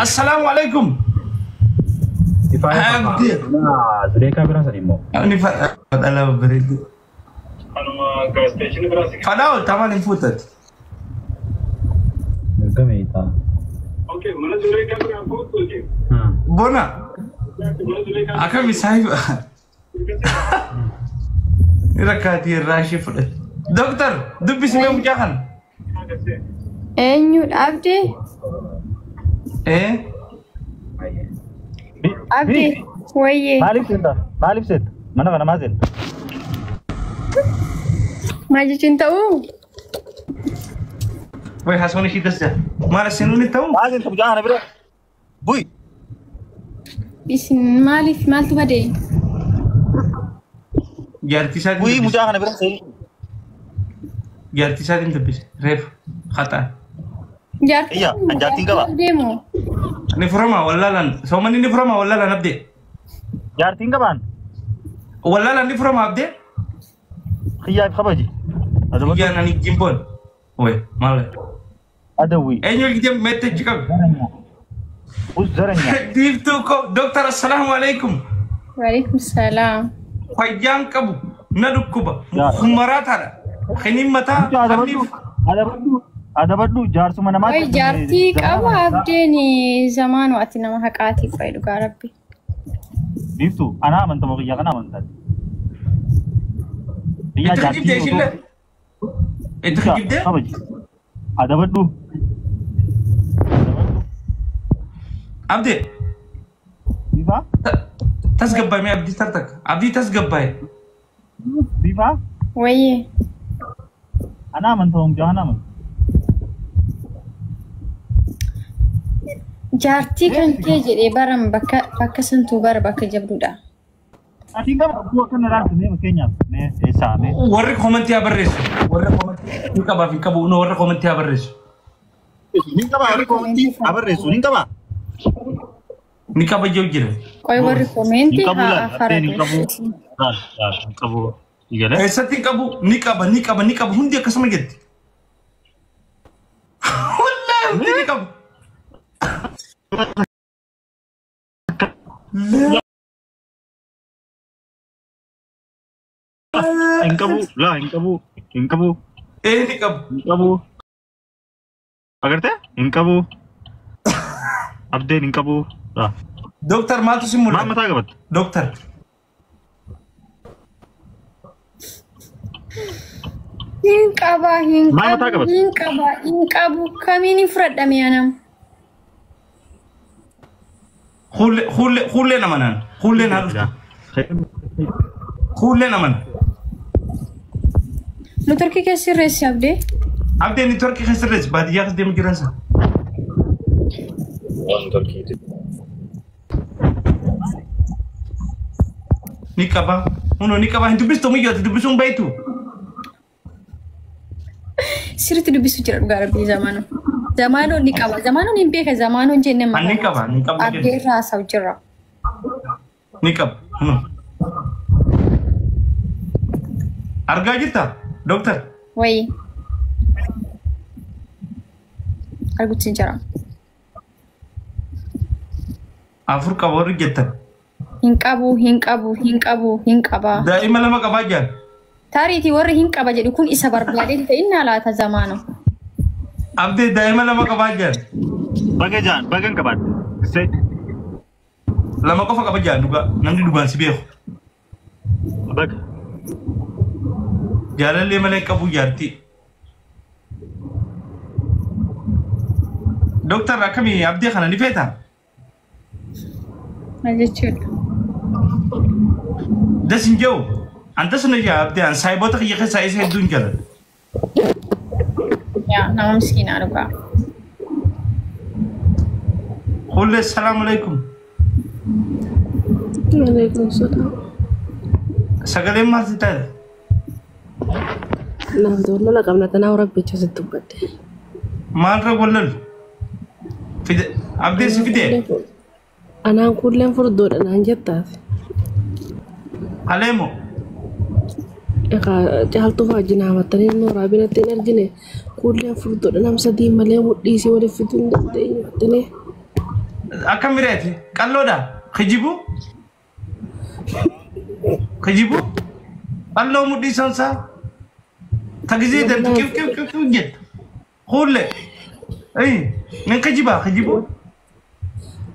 Assalaamu alaikum. Abdi. Zuleekaa biraa san immoo. Ani fadhaa bareedu. Fadhaa ol tamaan hin fuutati. Mirga meetaa. Bona. Akkami saahiba. Rakkaatii irraa ishee fudhate. Doktar, dubbisi mee mucaa kana. Eenyudha Abdii? Ee. Abdii wayyee. Maaliif seenta? Maaliif seenta? Mana kana maa seenta? Maal jechuun ta'uu? Way haasawni ishii das jira. Maal isin ni ta'u? Maa seenta mucaa kana bira? Bu'i. Isin maaliif maaltu badee? Jaartii isaatiin Bu'i dubbise. Mucaa kana bira seeni. Jaartii isaatiin dubbise. Reefu haxaan. Jaartiin Iyya, an jaartiin qaba. Deemu. Ni furama wallaalaan. Soomanni ni furama wallaalaan abdee. Jaartiin qabaan. Wallaalaan ni furama abdee. Xiyyaaf kabaji. Adabadhu. Iyyaan ani jimboon. Way maal? Adawwi. Eenyu gidee meetti qabu? Zaranya. Us zaranya. Diiftuu koo doktar, assalaamu alaikum. Waalaikum salaam. Fayyaan qabu na dhukkuba. Yaa. Maraataadha. Kiniin mataa. Mucaa adabadhu. Adabadhu. Adabadhu jaarsuma namaatti. Way jaartii qaba Abdeen zamaanu ati nama haqaatii qo'e dhugaa rabbi. Biiftuu anaa amantamoo kiyyaa kana amantaati. Kiyyaa Itti jaartii kijibdee ishillee. Itti kijibdee. Kabaji. Adabadhu. Adabadhu. Abdee. Biifaa? Tasgabbaa'e mee abdii tartakka. Abdii tasgabbaa'e. Biifaa? Wayyee. Anaa amantamoo mucaa kana amanta. Jaartii kan kee jedhee baran bakka bakka santuu bara bakka jabduudha. Atiin qaba abduu akkana ilaaltu mee fakkeenyaaf mee eessaa mee. Warri komantii haa barreessu. Warri komantii hin qabaaf hin qabu. Warri komantii haa barreessu. Nin qaba warri komantii haa barreessu nin qaba. Ni qaba jiru jira. Qoy warri Hin koomeentii qabu haa laal abdeen hin qabu. faradu. Laal laal hin qabu. Igalee. Eessatti hin qabu? Ni qaba, ni qaba, ni qaba. Hundi akkasuma jetti. Wallaahi hundi ni qabu. Hin qabu laa hin qabu hin qabu. Ee ni qabu. Hin qabu. Agartee hin qabu. Abdeen hin qabu. Laa. Dooktar maaltu si Maal mul'ata? mataa qabatte? Dooktar. Hin qaba, hin Maal mataa qabu, qabatte? Hin qaba, hin qabu. Kamiin hin fudhadhame anam? Hullee hullee hullee nama naan. Hulleen haa dhuftu. Hulleen amana. Motorkii keessa sirreessi Abdee. Abdeen networkii keessa sirreessi baadiyyaa keessa deemu jiran sana. Ni qaba. Hunoo ni qaba. Hin dubbistu miyyoo ati dubbisuun beektu. Sirriitti dubbisu jira dhugaa rabbii zamaanoo. Zamaanoon ni qaba. Zamaanoon hin beeka zamaanoon jennee Ani ni qaba. Ni qaba. Abdee irraa haasa'u jira. Ni qaba. Hunoo. Argaa jirtaa? Dooktar. Wayi. Arguutti jira. Afur qaba warri jettan. Hin qabu, hin qabu, hin qabu, hin qaba. Daa'ima lama qabaa jiran. Tariitii warri hin qaba jedhu kun isa barbaadee ta'in laata zamaano. Abdee daa'ima lama qabaa jiran. Baga jaan baga hin qabaadde. Se Lama qofa qaba jiran dhugaa. Namni dhugaan si beeku. Baga. Jaalallee malee hin qabu jaartii. Dooktar akkamii abdii kana ni feetaa? Maal jechuudha? Das hin jiru. An tas na jaa abdii an saayiboota kiyya keessaa isa hedduun jaalladha. Yaa nama miskiinaa dhugaa. Hullee salaamu alaikum. Waalaikum salaam. Sagaleen maal si taate? Naaf lola qabna tanaaf rabbicha sitti dubbadde. Maalirra wallalu? Fide abdii si fidee? Anaan kulleen furdoodha naan jettaati. Aleemo. Egaa caaltuu fa'aa wajjin haamattanii nooraa biratti hin argine Kuulleen furdoodha nam sadii malee mudhiisii waliif fiduu hin dandeenyu. Dinee. Akka mireeti qalloodha. Kijibu. Kijibu. Qalloo mudhii sonsaa. Tagizee deemtu kiw kiw kiw kiw jettu. Kuullee. Nin kijibaa kijibu.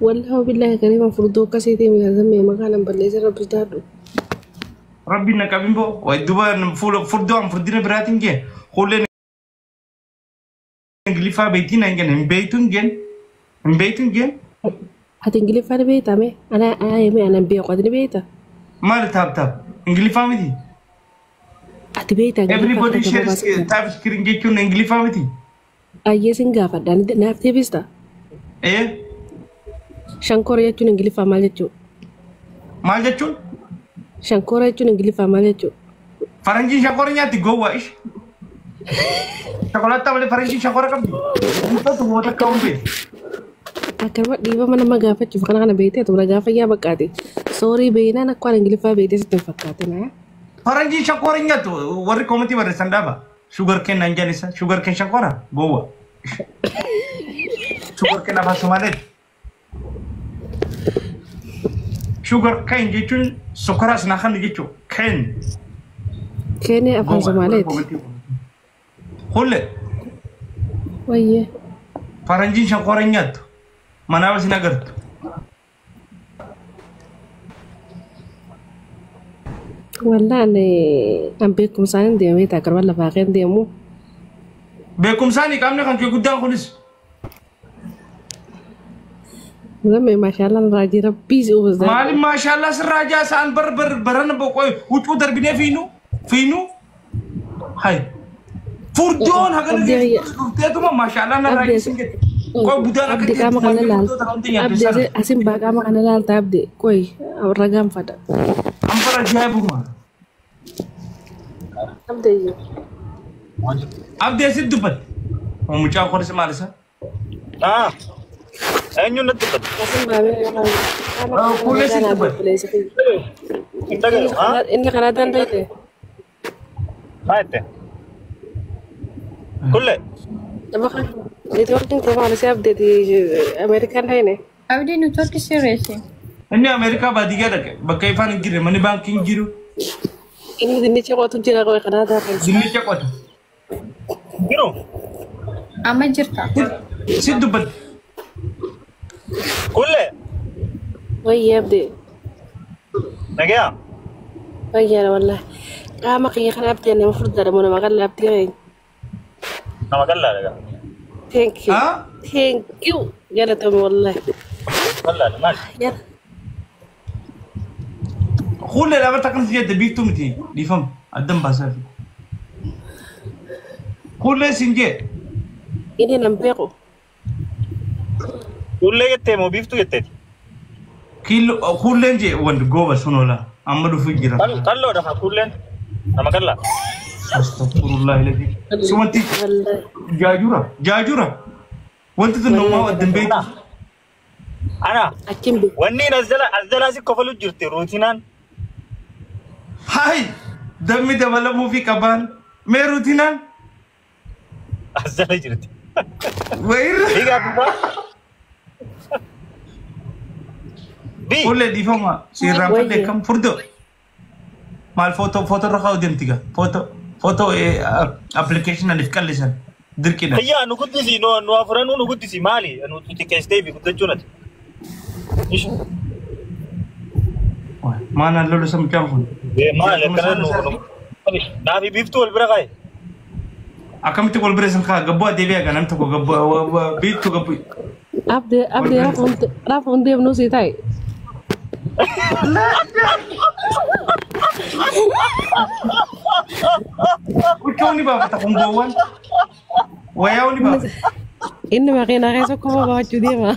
Wallahi billahi kariima furdoo akkasiitii miidhagamee maqaa nan balleessa rabbi sodaadhu. Rabbiin na qabin boo. Wayi duuba furdoo an furdina biraatiin jee. Kuulleen Ingiliffaa beektii na hin jenne hin beektu hin jenne. Hin beektu hin jenne. Ati Ingiliffaa ni beektaa mee? Ana mee ana hin beeku ati ni beektaa? Maali tap tap? Ingiliffaa miti. Ati beektaa Ingiliffaa Everybody kana shares gabaabaa tap screen jechuun Ingiliffaa miti. Ayyee sin gaafadha naaf deebistaa? Ee Shankora jechuun Ingiliffaa maal jechuudha? Maal jechuun? Shankora jechuun Ingiliffaa maal jechuudha? Faranjiin shankora nyaatti gowwaa ish. Shokolaataa malee faranjiin shankora qabdi. Uffatu moota akka hundee. Akkanuma dhiifama nama gaafachuuf kana kana beektee ati gaafa yaa baqqaate. Soorii beeknaan akka waan Ingiliffaa beektee sitti hin fakkaatin. Faranjiin shankora nyaattu warri koomitii barreessan dhaaba. Sugar cane naan jedhan sugar cane shankora gowwaa. Sugar cane afaan Somaaleeti. Sugar cane jechuun sukkaraa sinaa kan jechuudha. Cane. Keenee afaan Somaaleeti. Kulle Wayyee. Faranjiin shankora nyaattu. Manaaba sin agartu. Wallaan an beekumsaan hin deemee ta'a garba lafaa kan deemu. Beekumsaan qaamni kan kee guddaan kunis. Zammee maashaallah raajii rabbii si uwwisa. Maali maashaallah sirraa jaasaan bar bar barana boqoy huccuu darbinee fiinu fiinu. Hay. Furdoon hagana dhufteetuma maashaallah na raajii sin jette. Qoy budaan akka Abdi qaama kana laalta. Abdi asin baa qaama kana laalta abdi qoy ragaan fada. Anfara ajaa'ibuma. Abdi iyyuu. Abdi asitti dubbatte. Mucaan kunis maal isa? Eenyuun natti dubbate? Asin baabee qaama Kuulee sitti kana dubbate. Hin dhagayu. Inni kanaa danda'e. Maa jette? Kulle. Neetwoorkiin kee maal isee abdeeti Ameerikaan ta'ine. Abdii neetwoorkii sirreessi. Inni Ameerikaa baadiyyaa dhaqe bakka ifaan hin jirre manni baankii hin jiru. Inni dinnicha qotu jira qoy kanaa ta'a. Dinnicha qota. Jiru. Amma jirta. Si dubbatte. Kulle. Wayyee abdee. Nagayaa. Wayyaadha wallahi. Qaama kiyya kana abdee nama furdaadha moo nama qal'aa abdee keenya. Nama qal'aadha gaa. Thank you. Thank you. Galatoomi wallahi. Qal'aadha maali? Yalla. Kuullee dhaabata akkas jette biiftuu miti dhiifama addan baasaa fi. Kuullee siin jee. Inni nan beeku. Kuullee jettee moo biiftuu jetteeti? Kiiloo kuulleen jee wanti gooba sun oola amma dhufuu jira. Qal'oodha haa kuulleen nama qal'aa. Astagfirullah ilaahi. Si wanti jaajura jaajura wanti tun namaa addan beektu. Ana Achiin beeku. wanni as jalaa si kofalu jirti ruutinaan. Hai dammi dabalamuu fi qabaan mee ruutinaan. As jala jirti. Wayirra. Dhiigaa dubbaa. Bi. Kuullee dhiifama siirraanfadhe kam furdoo. Maal footoo footoo irra kaa'u deemti gaa footoo footoo appilikeeshinii alif qallisan dirqiidha. Ayyaa nu guddisi nu afuranuu nu guddisi maali nu xixiqqeessitee fi guddachuun ati. Maal naan lolu isa mucaan kun. Maali akkana nu naafi biiftuu wal bira kaaye. Akkamitti wal bira isin kaa gabboo adeebi'aa gaa namni tokko gabboo biiftuu gabboo. Abdee abdee raafuun deemnuu sii taa'e. Huccuu ni baafata kun gowwan. Wayaa ni baafata. Inni makiinaa keessa kofa baachuu deema.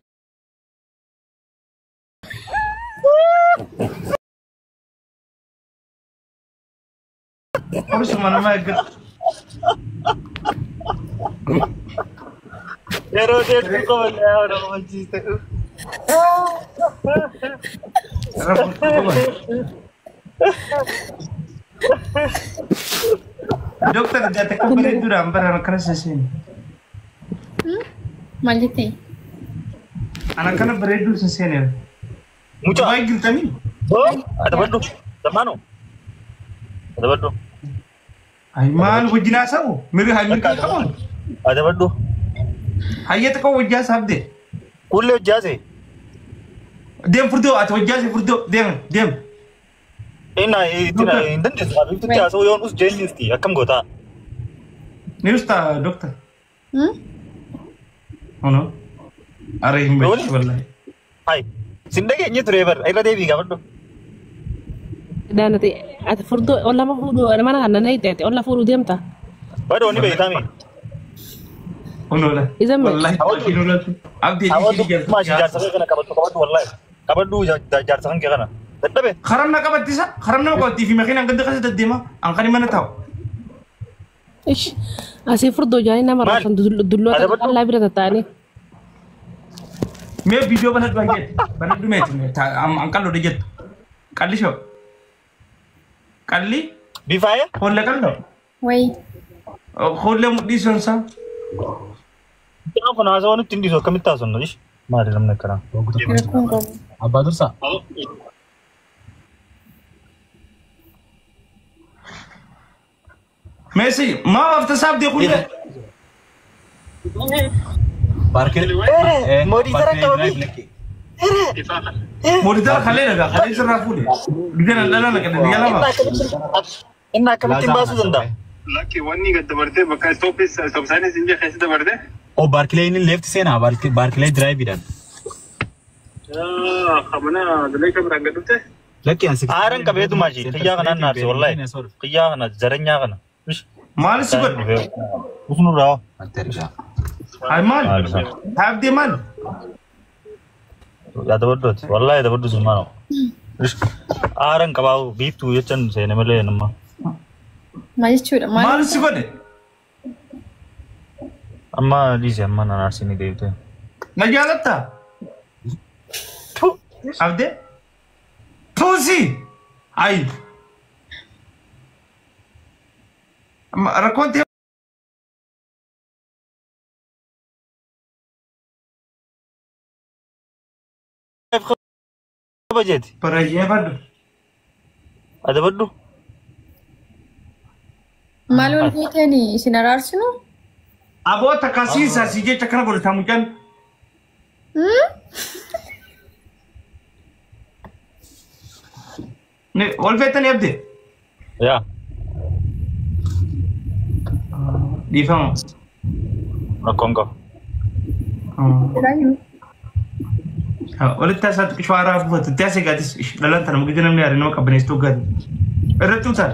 Orsuma nama eeggatu. Yeroo deemtu qofa yaa nama machiiste. Doktor jaate kan bareedduudhaan bara akkana sasseeni. Maal jettee? Ana akkana bareedduu sasseeni. Mucaa. Dubaay jirtanii? Adabadhu. Zamaano. Adabadhu. Ay maal wajjin haasa'u? Mirga haa mirga qabu. Adabadhu. Hayya xiqqoo wajjin haasa'abde. Kullee hojjaase. Deem furdoo ati wajjaase furdoo deem deem. Inna ittiin hin dandeessu. Habiibtutti haasa'uu yoon us jeenyuusti akkam gootaa? Ni usta doktor. Hono. Are hin beeku wallahi. Hai. Sin dhageenye ture bar irra deebii gaafadhu. Daanati ati furdoo olla fuudhuu mana kana na hiite ati olla fuudhuu deemta. Badoo ni beektaami. Hono la. Isa mee? Wallahi hono la. Abdii Hawwatu maashi jaarsa kee kana qabadhu qabadhu wallahi. Qabadhu jaarsa kan kee kana. Dadhabe. Karamna qabattisa karamna qabattii fi makiinaan gadi keessa deddeema anqani mana taa'u. Ish asii furdoo jaanii nama Maal? raasan dulloota Adabadhu. qallaa bira tattaanii. Mee viidiyoo banadhu hanqeetti banadhu meeti anqalloo jettu qalli shoo qalli Bifaaya. holle qalloo Wayi. holle mudhii sonsaa. Mucaan kun haasawaa nutti hin dhiisu akkamitti haasofna ish. Maali namni akkanaa? Rakkoon qabu. Abbaa Dursaa. Meesi maa afta saabdee kulle. Baarkilee. Mooditara qabamii. Mooditara kalee dhagaa kalee sirraa fuudhe. Biyya dhala naqate biyya lama. Inni akkamittiin baasuu danda'a? Lakki wanni gad dabartee bakka istoop saayinii siin keessa dabarte. Oh, Baarkilee inni leefti seenaa Baarkilee diraayiviidhaan. Mana Zuleika biraan gad dhufte. Lakki ansi. Aaran qabeetu maashi. Xiyyaa kanaan naarse wallahi. Xiyyaa kana zaranyaa kana. Maal si godhe? Usnurraa. Ay maal? Abdii maal? Adabaddooti. Wallahi adabaddu sun maal. Aaran qabaa biiftuu jechan seene malee nama. Maal jechuudha? Maal si godhe? Amma dhiise amma naan aarsinii deebitee. Na jaalattaa? Abdee? Tuusi! Ay! Rakkoon ta'e Kabajeeti. Barayyee baddu. Adabaddu. Maal wal gootanii isin araarsinu? Aboo takkasiisa si jecha kana godhataa mucaan. Wal feetanii abdee? Yaa. Dhiifama. Rakkoon qabu. Walitti haasaa xiqqishoo haaraa buufatu. Itti haasee gaatis dhalaan tana mugija namni yaade nama qabbaneessituu gaati. Irratti utaal.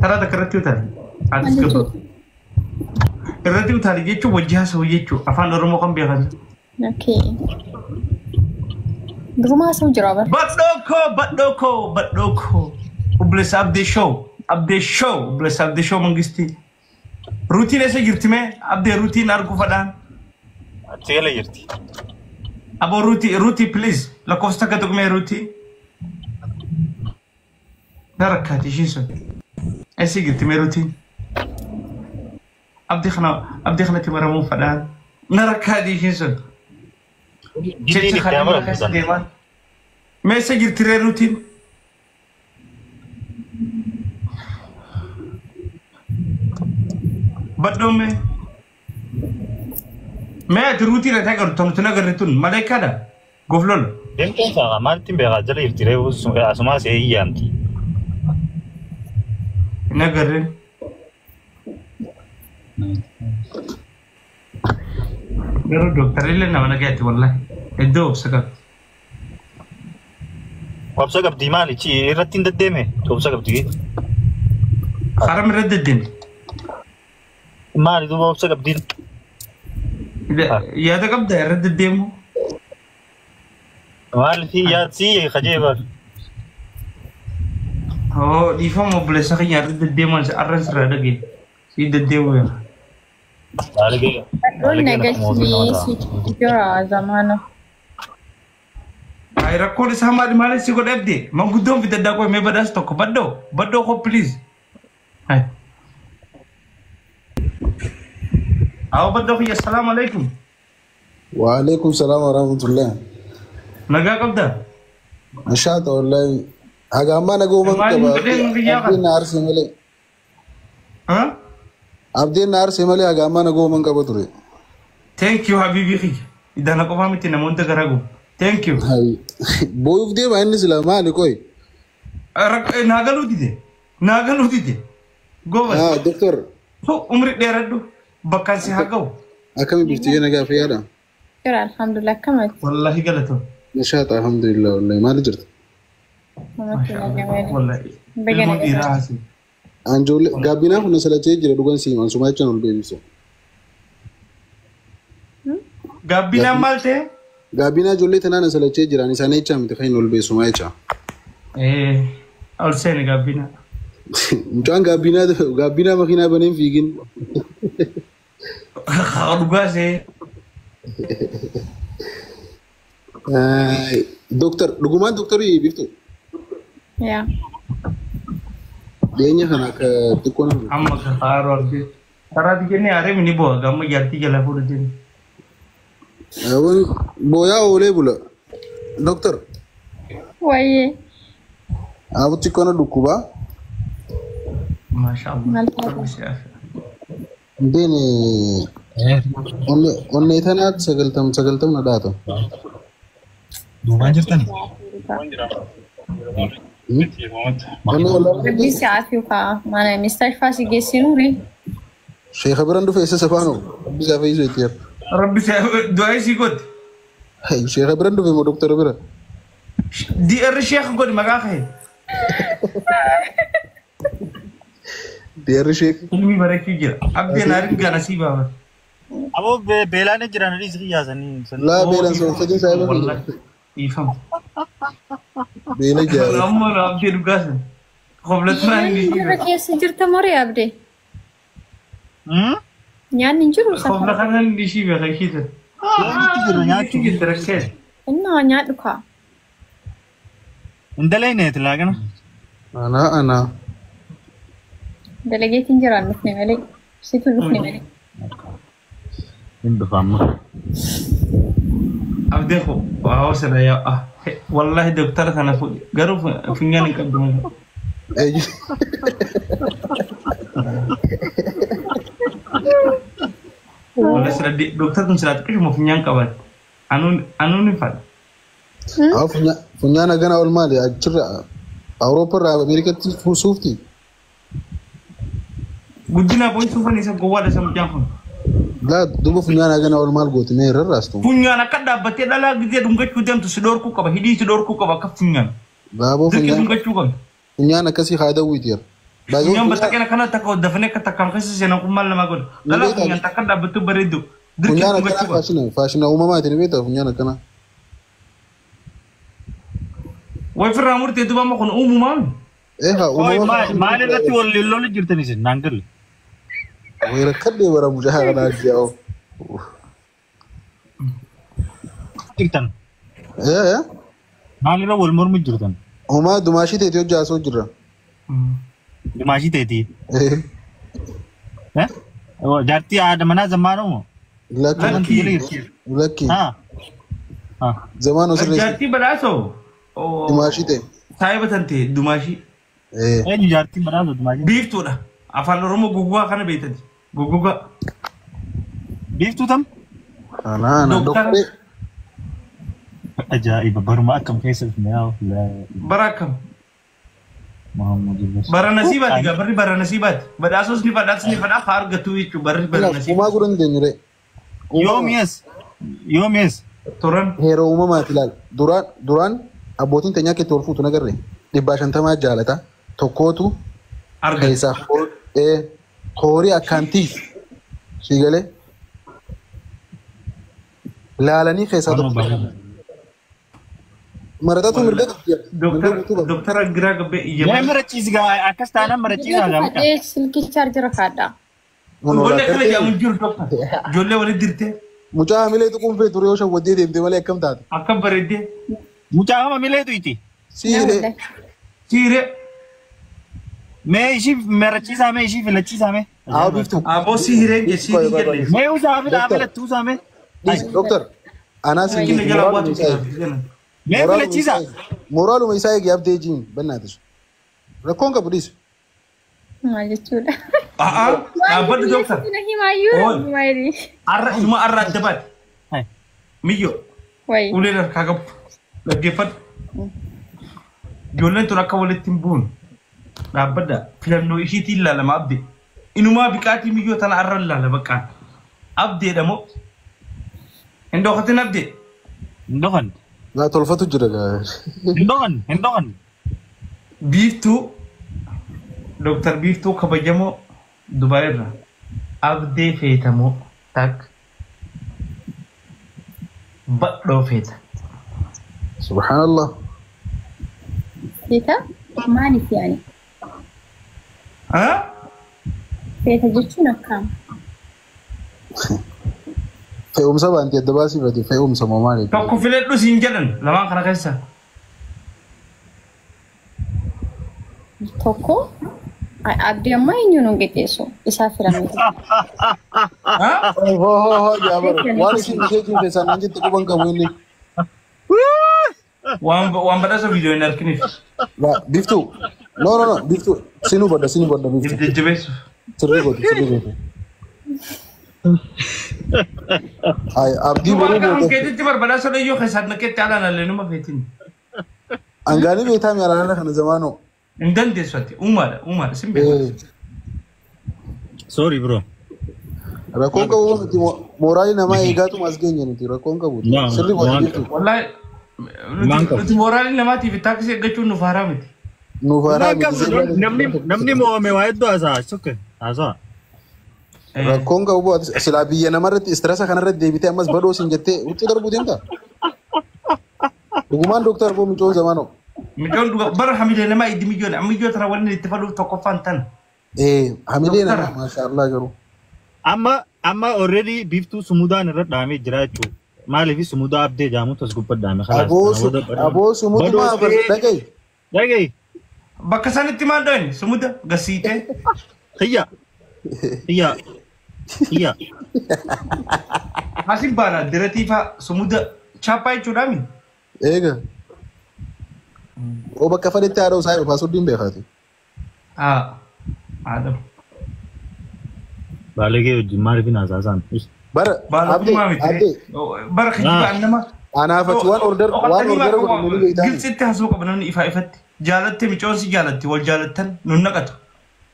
Taraa takka irratti utaal. Atis gabba. Irratti utaali jechuun wajji haasa'u jechuun afaan Oromoo kan beekan. Okay. Duruma haasa'u jira bara. Badhoo koo badhoo koo badhoo koo. Obboleessa Abdee Show. Abdee Show. Obboleessa Abdee Show Mangistii. Ruutiin eessa jirti mee? Abdee ruutiin arguu fadhaan. Achi gala jirti. Aboo ruutii ruutii please lakkoofsa takka tuqmee ruutii. Na rakkaati ishiin sun. Eessa jirti mee ruutiin? Abdii kana abdii kanatti maramuu fadhaan. Na rakkaati ishiin sun. Jiddiin Jecha itti kana amaramu keessa san. deemaan. Mee eessa jirti ree ruutiin? Badhoo mee? Mee ati ruutii irratti agartu tamtu nagarre tun maleekaadha. Goflola. Deemteen isaa maalittiin beekaa jala jirti reefu asumaa see iyyaamti. Hin agarreen. Garuu dooktarri nama nagayaatti wallahi. Iddoo obsa qabdi. Obsa qabdi maali? Irratti hin deddeeme. Obsa qabdi. Karam irra deddeeme. Maali duuba obsa qabdi? Yaada qabda irra deddeemu. Maali fi yaadsi kajeeba. Oo dhiifama obboleessa keenya irra deddeeman arran sirraa dhagee. Si deddeemu yaa. Badhoon nagalchii si jira zamaana. Ay rakkoon isaa maali maali si godhe abdee manguddoon fidaddaa qoy mee badhaasa tokko baddoo baddoo koo please. Ay. Awo baddoo kiyya assalaamu alaikum. وعليكم السلام ورحمة الله. Nagaa qabdaa? نشاط والله. haga ammaa naguma Maali qaba. nu fedheen biyyaa kana? Abdiin na aarse malee. Ha? Abdiin na aarse malee haga ammaa naguma qaba ture. Thank you habibi kiyya. Idana qofaa miti namoota garaa gubu. Thank you. Hay. Booyuuf deema inni sila maali qoy? Naa galuu dide. Naa galuu dide. Goobas. Ah, doktor. Umri dheeradhu. Bakkaan si haa ga'u. Akkami bifti nagaa fayyaadha? Jira alhamdulillah akkamati. Wallahi galatoo. Nashaata alhamdulillah wallahi maali jirta? Namatti nagameera. Wallahi. Baga Ilmoo nagaa dhiiraa haasii. Anjoollee gaabbinaa kun salachee jira dhugan siiman sumaa jechaan ol beebisu. Gaabbinaan maal ta'e? Gaabbinaa ijoollee tanaan salachee jiran isaan jechaa miti kan hin ol beesu maa jechaa. Ol seeni gaabbinaa. Mucaan gaabbinaa gaabbinaa makiinaa baneen fiigin. Dhugaa see. Doktor dhugumaan doktorii biftu Yaa. dhiyeenya kana akka xiqqoo nama. Amma haaroo argee. Karaati jennee haaree mini bu'a gamma jaartii jala fuudhu jennee. Awwan booyaa oolee bula. Doktor Wayyee. abu xiqqoo na dhukkubaa. Maasha Allah. Maal taate? Rabbi si afi. Ndeen onnee tanaatti sagaltam sagaltam na dhaata. Duubaan jirtani? Onnee wallaan Rabbi si afiyu kaa. Mana mustashfaa si geessinuuri. Sheekha biran dhufe isa safaanoo rabbi isaa fayyisuu itti yaadu. Rabbi si du'aa isii godhi. Sheekha biran dhufe moo doktora bira? DR Sheekh godhi maqaa kee. Deerri sheek. Ilmi bareechuu jira. Abdeen haariin gaana sii baaba. Aboo beelaan jiran dhiisi qiyyaasanii. Laa beelan sooffatiin saayiba Wallahi. Dhiifama. Beela jaala. Ammoo na abdee dhugaasan. Qoblatunaan inni ishii Irra keessa jirta morii abdee. Nyaanni hin jiru Qobla safara. kanaan inni ishii beeka ishii tan. Jira nyaachuu. Ishii rakkees. Innaa nyaadhu kaa. Hin dalayneeti laaqana. Anaa anaa. Dalageetiin jiraan dhufne malee. Situ dhufne malee. Hin dhufa amma. Abdee ko waa sana yaa ah wallahi doktara kana fuudhi garuu funyaan hin qabdu malee. Wallahi sila doktar kun sila xiqqishuma funyaan qabaate. Anuun anuun hin fadha. Haa funyaan hagana ol maali achirra Awurooppaa irraa Ameerikaatti suufti. Guddina booyi suufan isa gowwaadha isa mucaan kun. Laa duuba funyaan hagana ol maal gooti mee irra raastu. Funyaan akka dhaabbattee dhalaa gizee dhungachuu deemtu si dhorkuu qaba hidhii si dhorkuu qaba akka funyaan. Baaboo Dirqii funyaan dhungachuu qabda. funyaan akkasii haa dawwiiti jira. Funyaan battaqeen akkana takka dafanii akka takkaan keessa seenan kun maal namaa godha. Dhalaa funyaan takka dhaabbattuu bareeddu. Dirqii Funyaan dhungachuu akkanaa qabda. faashina faashina uumamaati ni beektaa funyaan akkanaa. Way firraa murtee duuba amma kun uumamaa. Ee haa Oi uumama. maal irratti wal lollu jirtan isin naan galle. Way rakkadhee bara mucaa kanaa ji'a. Jirtan. Ee Maal irra wal mormu jirtan. homaa dumaashii teeti hojii haasoo jirra. Dimaashii teetii. Ee Jaartii haadha manaa zammaanoo moo? lakki Lakki. lakki Haa. Haa. zamaan osirreessi Jaartii badhaasoo. dumaashii ta'e. Saayiba tante dumaashii. Ee Eenyu jaartiin badhaasoo dimaashii? Biiftuudha. Afaan Oromoo guggugaa kana beektati. Guggugaa. Biiftuu tam? anaa anaa Doktara. doktoree Ajaa'iba baruma akkam keessa dhufne yaa Bara akkam. Muhammadu Rasul. Bara nasiibaati gaa barri bara nasiibaati. Badhaasos ni badhaas ni badhaa haa argatu jechuudha barri bara uumaa nasiibaati. godhan dandeenyu Yoom yes? Yoom yes? Turan. Heera uumamaati ilaal. Duraan duraan abbootiin teenyaa keetti ol fuutu nagarre 150 jaalata tokkootu Argatu. keessaa horii akkaantiif si galee laalanii keessaa tokko maratatu mirga qabdi. Mirga guutuu qabdi. Doktara Giraa Gabbee Mee iyyamaa. marachiisi gaa akkas taanaan marachiisaa gaa bakka. Fadhee silkii chaarjera kaadha. Kun Wanni akkana olaa jedhamu hin jiru doktar. Ijoollee walitti dirtee Mucaa hamilee tuquun feetu yoo shawwaddee deemte malee akkam taate? akkam bareeddee. Mucaa hama mileetu iti. Siiree. Siiree. Mee ishii marachiisaa mee ishii filachiisaa mee. Haa biiftuu. Aboo siiree je siiree jenne. Mee usaa fila filattu usaa mee. Doktor. Anaa Siiree jala waatu. Mee filachiisaa. Moraaluma isaa eegi abdee jiin bannaatis. Rakkoon qabu dhiisu. Maal jechuudha? Dhaabbadhu doktor. Arra isuma arra adda baate. Miyyo. Uleen harkaa qabu. Dhaggeeffadhu. Ijoolleen tun akka walitti hin buune. Dhaabbadha. Filannoo ishiitiin ilaalama abdee. Inumaa biqaatii miyyoo tana arra ilaala baqqaan. Abdeedha moo? Hin dhokatin abdee. Hin dhokan. Naa tolfatu jira gaa. Hin dhokan hin dhokan. Biiftuu. Doktar Biiftuu kabajamoo Dubaay irraa abdee feetamoo takka badhoo feeta. Subhaanallah. Feeta maaliif yaani? Feeta jechuun akkam? Fe'umsa baantii adda baasii fedhe fe'umsa moo maali? Tokko filadhu siin jedhan lamaan kana keessa. Tokko abdii ammaa eenyuun hin qixxeessu isaa filame. Hoo hoo hoo jaabaru waan isin isheetiin keessaan nan jette quban qabu inni. Waan badhaasa viidiyoo hin arginiif. Biiftuu no no no biiftuu sinuu badda sinuu badda biiftuu. Jajjabeessuuf. Sirrii goote sirrii goote. Abdii boruu goote. Keetitti barbadaasa dhayyoo keessaan naqetti alaan allee numa feetiin. Angaanii beektaa mi alaana kana zamaanoo. Hin dandeessu ati uumaadha uumaadha sin beekaa. Sorry bro. Rakkoon qabu nuti mooraalii namaa eegaatuma as geenye nuti rakkoon qabu. Sirri godhe jirtu. Wallaahi nuti mooraalii namaatiif taaksii eeggachuun nuuf haaraa miti. Nuuf haaraa miti. Namni mo'ame waa hedduu haasa'a. Sukke haasa'a. Rakkoon qabu silaa biyya namarratti istirasa kanarratti deebitee ammas badhoo siin jettee huccuu darbuu deemta. Dhugumaan dooktar boo micoon zamaanoo. Micoon dhuga bara hamilee namaa iddi mijoon mijoon tana wanni itti faluuf tokkoffaan tana. Hamilee namaa maashaallah garuu. Amma already biiftuu sumudaan irra dhahamee jira jechuudha. Maaliif sumudaa abdee jaamutu as gubbaa dhahame. Aboo sumudumaa dhagahi. Dhagahi. Bakka sanitti maal dhahani sumuda gasiitee. Xiyya. Xiyya. Xiyya. Asin baana diratiifaa sumuda chaappaa jechuudhaami. Eega. Oo bakka fadhetti haadha isaa paaswordiin beekaati. Haadha. Baalegee wajjin maaliif hin haasa'an? Bara abdee abdee. Bara kijibaan nama. Anaaf ati waan order godhamu ni beektaa. Gilxitti haasoo qaba namni ifaa ifatti. Jaalatte micoon si jaalatti wal jaalattan nun naqatu.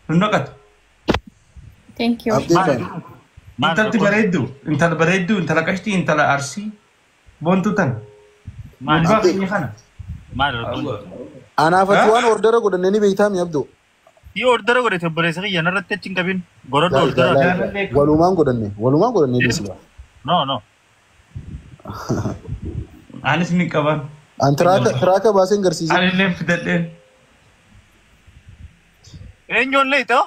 Nun naqatu. Thank you. Intalti bareedduu intala bareedduu intala qashtii intala arsii boontuu tan. Maal keenya kana. Anaaf ati waan ordera godhanne ni beektaa mi abdoo? Yoo ordera godhate obboleessa kiyya narratti achi hin qabin. Goroddo ordera. Walumaan godhanne dhiisii. No no. Anis ni qaban. An tiraaka baaseen garsiise. Ani illee fidadheen. Eenyuun leetoo?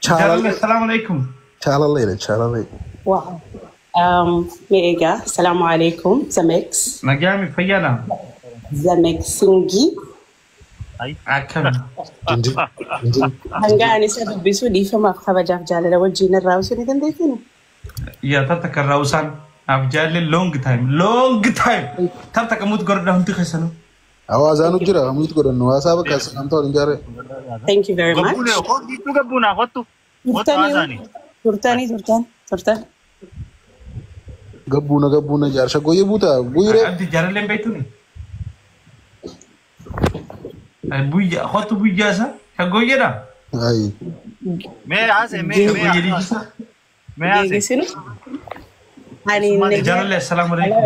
Jaalallee salaamu alaikum. Jaalallee jaalallee. Wow. Meega, assalamu alaikum, Zamex. Nagyami fayyana. Zamex Singi. Akkam. Hanga ani isa dubbisuu dhiifamaaf kabajaaf jaalala wajjin irraa osoo ni dandeessinu. Yaa tarta kan raawusaan naaf jaalle long time long time tarta kamuut godhadha hundi keessanuu. Hawaasaanu jira hamuut godhannu haasaa bakka sagantaa waliin jaaree. Thank you very much. Gabbuun gabbuun kottu. Turtanii turtan turtan. Gabbuuna gabbuuna jaarsha goyee buuta buuyiree. Abdi jaalalleen beektuuni. Buyya kottu buyyaa isa shaggooyyeedha. Ayi. Mee haasee mee mee mee haasee. Ani Jaalallee assalaamu alaikum.